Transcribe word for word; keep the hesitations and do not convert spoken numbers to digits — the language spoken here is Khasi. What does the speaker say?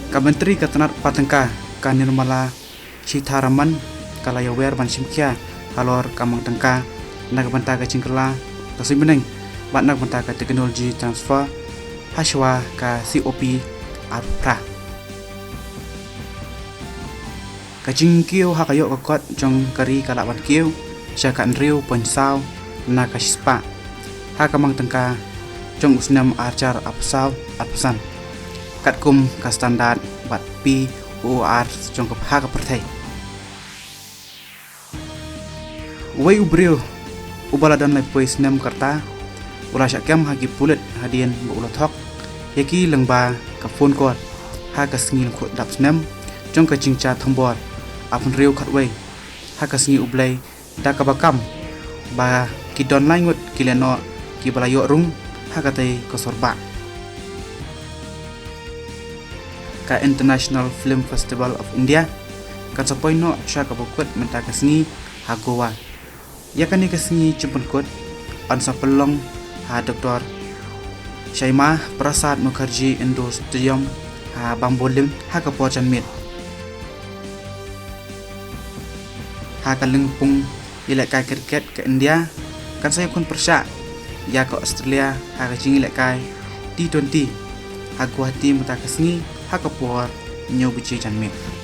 Ka Myntri ka tnat pathar tyngka, ka Nirmala Sitharaman, ka la ïawer ban shim khia halor ka mang tyngka na ka bynta ka jingkylla ka suiñ bneng bad na ka bynta ka technology transfer ha shuwa ka C O P arphew phra. Ka jingkiew ha ka ïoh ka kot jong ka ri ka lah ban kiew sha ka hynriew point saw na ka shispah ha ka mang tyngka jong u snem arhajar arphew saw arphew san, katkum ka standard bad P O R jong ka ha ka pyrthei. Uwei u briew uba la don laiphew snem ka rta u la shah kem ha ki pulit hadien ba u la thok ïa ki lyngba ka phone call ha ka sngi Lyngkhuh Dap Snem jong ka jingshah thombor arphew hynriew khatwei ha ka sngi U Blei, da kaba kam ba ki don lai ngut ki lehnoh kiba la ïoh rung ha katei ka sor bah. Ka International Film Festival of India kan sa poi noh sha kaba kut mynta ka sngi ha Goa. Ïa kane ka sngi jingpynkut yn sa pynlong ha Doctor Shyama Prasad Mukherjee Indoor Stadium ha Bambolim ha ka por janmiet. Ha ka lympung ïalehkai cricket ka India kan sa ïakhun pyrshah ïa ka Australia ha ka jingïalehkai T twenty ha Guwahati mynta ka sngi ha ka por hynñiew baje janmiet.